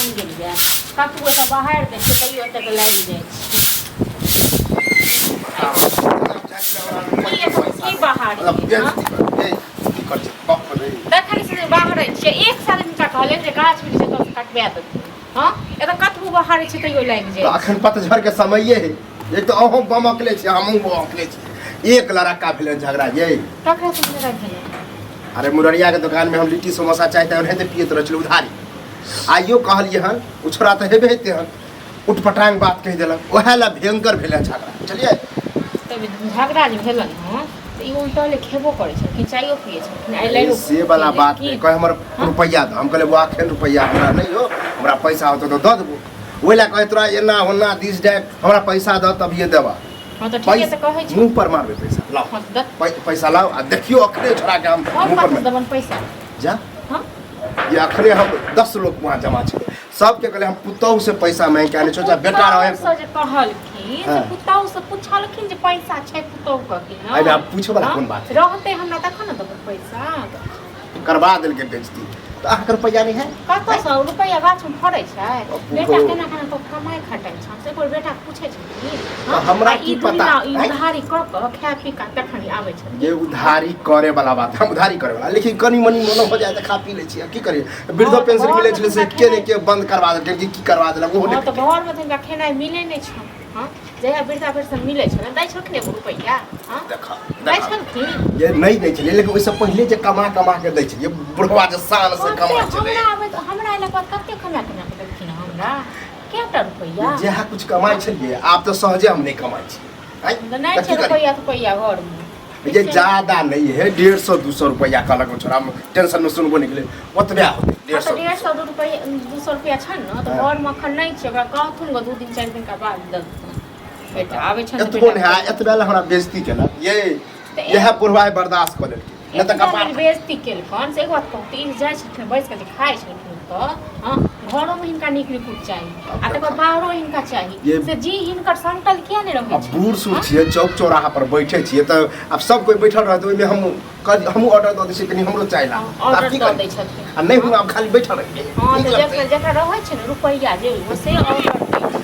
बनि गेल यऽ। कतबो एतऽ बाहर दै छियै तैयो एतेक लागि जाइ छै। की एतऽ की बाहर मतलब हँ? बेइज्जती कर बेइज्जती कर छै बाप रे। तखन से जे बाहरै छियै एक साल हिनका कहलियनि जे गाछ वृक्ष एतऽ कटबा देथिन। हँ, एतऽ कतबो बाहरै छियै तैयो लागि तऽ जाइ छै। अखन पतझड़ के समये है, एक तऽ अहूँ बमकले छी, हमहूँ बमकले छी, एक लड़का भेलै झगड़ा ये। ककरा से झगड़ा भेलै? अरे मुररिया के दुकान में हम लिट्टी समोसा चाय ताय ओनाहिते पियैत रहै छलहुँ उधारी। आइयो कहलियै हन, ओ छोड़ा तऽ हेबे हेतै हन, उटपटांग बात कहि देलक, ओएह लए भयंकर भेलै झगड़ा, बुझलियै? तब झगड़ा जे भेलनि हँ तऽ ई उल्टले खेबो करै छलखिन, चायो पियै छलखिन, आइ लड़ो से वाला बात नहि कहे, हमर रुपैआ दऽ। हम कहलियै बौआ एखन रुपैआ हमरा नहि हो, हमरा पैसा होतौ तऽ दऽ देबो। ओहि लए कहे तोरा एना ओना दिस that, हमरा पैसा दऽ तभिए देबा। हँ तऽ ठीके तऽ कहै छी। मुँह पर मारबै पैसा लाओ। हँ तऽ पैसा लाओ आ देखियो अखने छोड़ा के हम हम मुँह पर कतऽ मार। देबनि पैसा? जा। हँ? ये अखने हम 10 लोग वहाँ जमा छलै, सबके कहले हम पुतहु से पैसा मांगि के आनै छौ, जा बेटा रहे। पुतहु से जे कहलखिन से हाँ। पुतहु से पुछलखिन जे पैसा छै पुतहु के कि नहि? अरे आब पूछे वाला हाँ? कोन बात है? रहतै हमरा तखन ने देबै पैसा। करबा देलकै बेइज्जती, तऽ अहाँके रुपैआ नहि है? कतऽसँ रुपैआ गाछमे फड़ै छै? बापू बेटा गो। केना केना तो कमाइ खटाइ छै से कोइ बेटा पूछै छै कि? तऽ हमरा आ की ई पता? दुनिया ई आँय? उधारी कऽ कऽ खाय पी कऽ तखन आबै छै। ये उधारी करे वाला बात, हम उधारी करे वाला, लेकिन कनी मनी मोनो हो जाए तऽ खा पी लै छियै, की करियै? वृद्धो हँ, पेंशन घरमे मिलै छलै से तऽ के नहि के बंद करवा देलकै कि की करवा देलक ओहो हँ नहि। तऽ घरमे तऽ हिनका खेनाइ मिलै नहि छनि। हँ, जहिया वृद्धा पेंशन मिलै छलै दै छलखिन एगो रुपैआ? हँ, देखा दै देखा छलखिन? ये नहि दै छलै, लेकिन ओहिसँ पहिले जे कमा कमा के दै छलियै, बुढ़वा जे शान से कमा कते छलै। हमरा आबैत, हमरा अयलाके बाद कते कमा कमा के देलखिन हमरा कएटा रुपैआ? जएह कुछ कमाइ छलियै, आब तऽ सहजे हम नहि कमाइ छी। आँय? तऽ नहि तऽ छै की करी? रुपैआ तुपैआ घरमे। ये ज्यादा नहीं है, 150 200 रुपया कहलक ओ छोड़ा, टेंशन में सुनबो नहीं केलै, ओतबे होतै डेढ़ हँ तऽ सौ 150 रुपैआ 200 रुपैआ छनि ने तऽ हाँ। घरमे एखन नहि छै। ओकरा कहथुन गऽ 2 दिन 4 दिनका बाद देथुन। बेटा आबै छनि तऽ एतबो बेटा नहीं है, एतबे लए हमरा बेइज्जती केलक ये। तऽ इएह बुढ़वा बर्दाश्त कऽ लेलकै, नहि तऽ एतना कपार बेर बेइज्जती केलकनि से एक बात कहू तऽ ई जाइ छलखिन बैस कऽ जे खाइ छलखिन तऽ हँ घरोमे हिनका नीक निकुत चाही आ तकर बाद बाहरो हिनका चाही, से जी हिनकर समटल किया नहि रहै आब छै? बूढ़ सूढ़ हँ? छियै, चौक चौराहा पर बैठे छियै तऽ आब सब कोइ बैठल रहत, ओहिमे हम हमहूँ ऑर्डर दऽ दै छियै, कनि हमरो चाय ला। हँ, तऽ आब ऑर्डर की दऽ करी? दै छथिन। आ नहि हुआ, खाली बैठल रहियै? हँ नीक तऽ लगतै? जकरा जकरा रहै छै ने रुपैआ जेबीमे से ऑर्डर दै छै,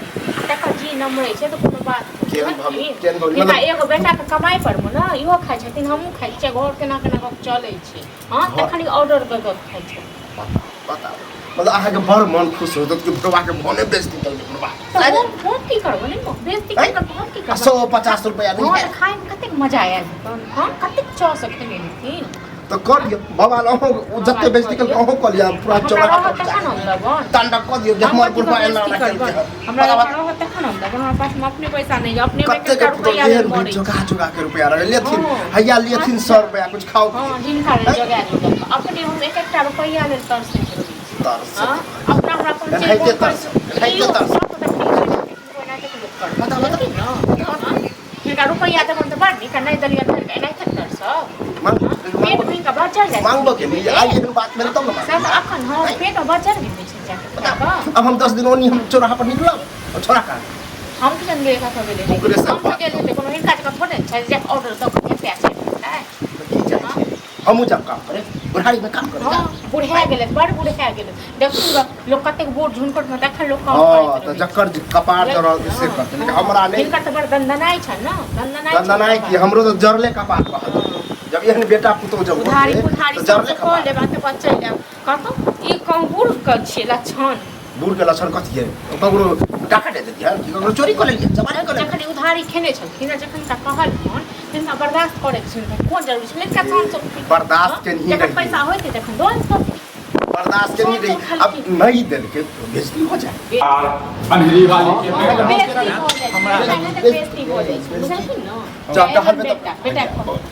तकर जी नमरै छै तऽ कोनो बात नहि। केहन भऽ बुझलखिन? केहन भऽ हिनका मतलब एगो बेटाके कमाइ परमे ने इहो खाइ छथिन, हमहूँ खाइ छियै, घर केना केना कऽ चलै छै। हँ, तखन ई ऑर्डर कऽ कऽ खाइ छै। बताउ बताउ, मतलब अहाँके बड़ मन खुश होत कि बुढ़वा के मने बेइज्जती केलकै बुढ़वा। तऽ हम की करबै? नहि बेइज्जती आँय? करबै तऽ हम की आ करबै? 150 रुपया नहि हँ है? तऽ खायमे कतेक मजा आयल हेतनि? हँ, कतेक चावसँ खेने हेथिन? तऽ कऽ लिअ बवाल अहूँ, ओ जते बेइज्जती केलकै अहूँ कऽ लिअ पूरा हमरा चौराहा रहत पर तखन हम देबनि। तांडव कऽ दियौ जे हम हमर कथी बुढ़वा के एना बेइज्जती एना केलकै करबनि? हन। हमरा बता जखन रहत तखन हम देबनि। हमरा पासमे अपने पैसा नहि यऽ, अपने कते एकटा के पुतहु रुपैआ लेल एहन मरै छी। जोगा जोगा के रुपया रहे लेथिन, हँ। हैया लेथिन 100 रुपया कुछ खाओ। हँ, जिनका लेल जोगा जोगा कऽ अपने हम एक एकटा रुपैआ लेल तरसैत रहै छी। तरसैत हँ, अपना हमरा कोनो चीज एनाहिते मोन करै तरसै, छै। एनाहिते इहो तरसै। सब तऽ देखै छियै, एनाहिते तऽ लोक करतै। बताउ, बताउ। लेकिन ने, हँ, हिनका रुपैआ देबनि तऽ बड़ नीक आ नहि देलियनि तऽ एनाहिते तरसब। मांग पेट मे हिनका बचल जाइ छै। मांगबो के नहीं, आइ एहन बात भेल तब ने से तऽ मांगबै। अखन हँ पेट मे बचल नहि छै जाके खा कऽ। अब हम 10 दिन ओनी हम चौराहा पर निकलब और छोड़ा कहाँ? हम की जान गेलियै कतऽ गेलै। ओकरे से हम तऽ बात। गेल हेतै कोनो हिनका जकाँ थोड़े ने छै जे ऑर्डर दऽ कऽ खेतै आ चलि जेतै। तऽ की चाहै छियै? हमहूँ जाब काम करे, बुढ़ारी में काम करे। हँ, बुढ़ा गेलै, बड़ बुढ़ा गेलै। देखू ने लोक कतेक बूढ़ झुनकट मे तखन लोक काम हँ करैत तऽ रहै छै। जकर जे कपार जरल से करतै, लेकिन हमरा नहि। हिनकर तऽ बड़ दनदनाइ छनि ने, दनदनाइ छनि दनदनाइ की, कपार। हमरो तऽ जरले कपार रहल। जब एहन बेटा पुतहु जब उधारी होतै पुधारी तऽ सब जरले कऽ कपार। लेब आ तकर बाद चलि जायब कतौ। ई कहूँ बूढ़ के छियै लक्षण? बूढ़ के लक्षण कथी है? ककरो टाका दे देलियै कि ककरो चोरी कऽ लेलियै, जमाने कऽ लेलियै? जखन ई उधारी खेने छलखिन आ जखन हुनका कहलखिन तिनका बर्दाश्त करैके छनि तऽ कोन जरूरी छलै हिनका शान से? बर्दाश्त केनही जखन रहियै। पैसा होइतै तखन दऽ देतथिन। बर्दाश्त केनही शान से रही, अब उठलखिन। नहीं देलकै तो बेइज्जती हो जाए। आर अन्हरी वाली के बेटा बेइज्जती भऽ जाइ छै, बेटा नहि तऽ बेइज्जती भऽ जाइ छै, बुझलखिन ने? जब टहलबै तऽ बेटा बेटा कह की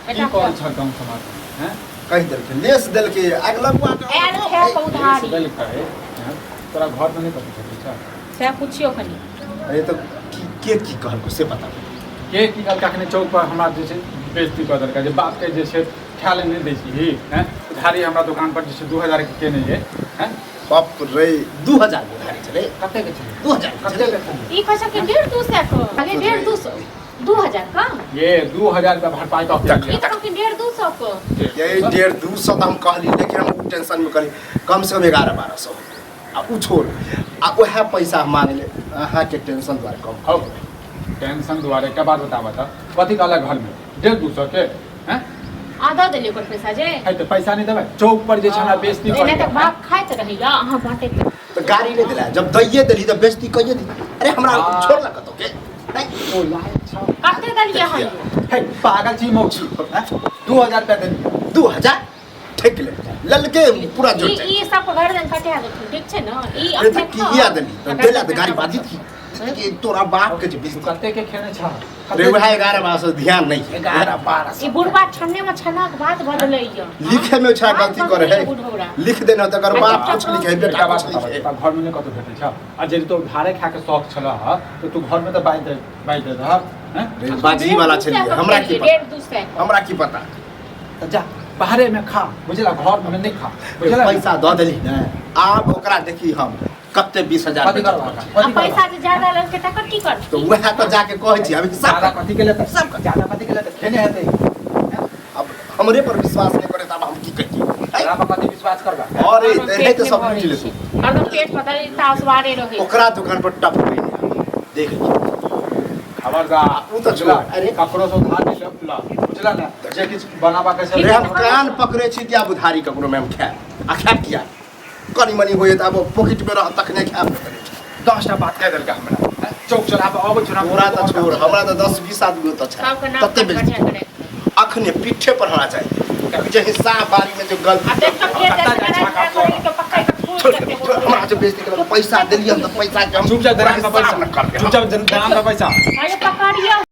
बेटा करै कह छह गाँव समाज में हैं? कहि देलकै, लेस देलकै अगला बुआ के। आयल खाय कऽ उधारी देलकै हैं? तोरा घर में नहि पता चलै छह? सएह पुछियौ कनि। अरे तऽ की के की कहलको से बता। के की कहलकै? अखने चौक पर हमरा जे छै बेइज्जती कऽ देलकै जे बापके जे छै खाय लए नहि दै छी हैं, उधारी हमरा दोकान पर जे छै 2000 के केने ये हैं। बाप रे, 2000 के उधारी छलै? कते के छलै? 2000 के कते छलै। के छलै? ई कहै छलखिन डेढ़ दू सए के, खाली डेढ़ दू सए, 2000 कम। ये 2000 रुपया भरपाई कऽ के ई तऽ कहलखिन डेढ़ दू सए के। यही 150-200 तऽ हम कहली, लेकिन हम टेंशन में कहली कम से कम 1100-1200। आ उ छोड़ आ उएह पैसा हम मांगले अहाँके टेंशन दुआरे कम। हौ टेंशन दुआरे एकटा बात बताबऽ तऽ कथी कहलक घरमे 150-200 के हैं? आ दऽ देलियै ओकर पैसा जे है तऽ पैसा नहि देबै चौक पर जे छै हमरा बेइज्जती एना कऽ तऽ बाप खाइत रहैया अहाँ बाँटैत रहै। तऽ गाड़ी नहि देला जब दैये देली तऽ बेइज्जती कहिए दी। अरे हमरा हाँ। छोड़ ना कतौ के नहीं। ओ लायक छौ। कते देलियै हम? हे पागल छी मौसी हैं? 2000 रुपया देलियै। 2000 ठेक ले ललके पूरा जोड़ ई जाए। ई सब गर्दन कटा देथिन ठीक छै ने? ई अरे अपने तऽ किया देली तऽ देला तऽ गाड़ी बाजी थी कि तोरा बाप के जे तू बेइज्जती। कते के खेने छह? रे वएह 11-12 से ध्यान नहीं है। 11-12 ई बुढ़बा छन्ने में छन्ना के बात बदलैया। लिखे में छा बात गलती करे बदलैया है बुढ़ौरा। लिख देना तकर बाप अच्छा, कुछ लिखे एकटा बेटा बात कुछ बताबऽ, लिखे। तोरा घरमे नहि कतौ भेटै छ? आ जे तो उधारे खाके शौक छल तऽ तू घरमे तऽ बाजि दे बाजि दे रह हैं? रे बाजी वाला छलियै हमरा की पता, 150-200। हमरा की पता। तऽ जा बाहरे में खा बुझला, घर में नहीं खा बुझला। पैसा दऽ देली ने आब ओकरा देखी हम कते 20,000 कथी करबा? आ कथी पैसा जे ज्यादा लगतै तकर की करतै? तऽ वएह तऽ जाके कहै छी अभी ज्यादा सब कथी के लेतै? सब ज्यादा कथी के लेतै? खेने हेतै। अब हमरे पर विश्वास नहीं करे तब हम की कहिए? तोरा पर कथी विश्वास करबा? अरे हरदम रहे पेट तऽ नहि सब भरै लूटि छै। लेतौ। हरदम पेट पर तासवारे रहै। ओकरा दुकान पर टपबै नहि देख लियौ। खबरदार उ तऽ छोड़, अरे। ककरो से उधार नहीं ला बुझला ना, जे किछु बनाबा के छै। रे हम कान पकड़े छी कि आब उधारी ककरो में हम खायब आ खायब किया? कनी मनी होय तऽ आब पॉकेट में रह तखने खायब। 10टा बात कहि देलकै हमरा चौक चौराहा पर अबै छौ। तोरा तऽ छोड़, हमरा तऽ 10-20 आदमी ओतऽ छै सबके नाम तते बेइज्जती। बढ़िया करे। अखने पीठे पर हमरा चाहिए जे हिस्सा बारी में जो गलती आ देख तऽ फेर कत्ता जाइ जाइ छै छै, लड़ाइ करै के पक्का के फूल छोड़, देतै। छोड़, हमरा जे बेइज्जती केलक पैसा देलियै हम तऽ पैसा के हम चुपचाप पूरा दरान पर हिसाब पैसा न कर देब। चुपचाप दरान पर पैसा। अरे पकड़ियौ।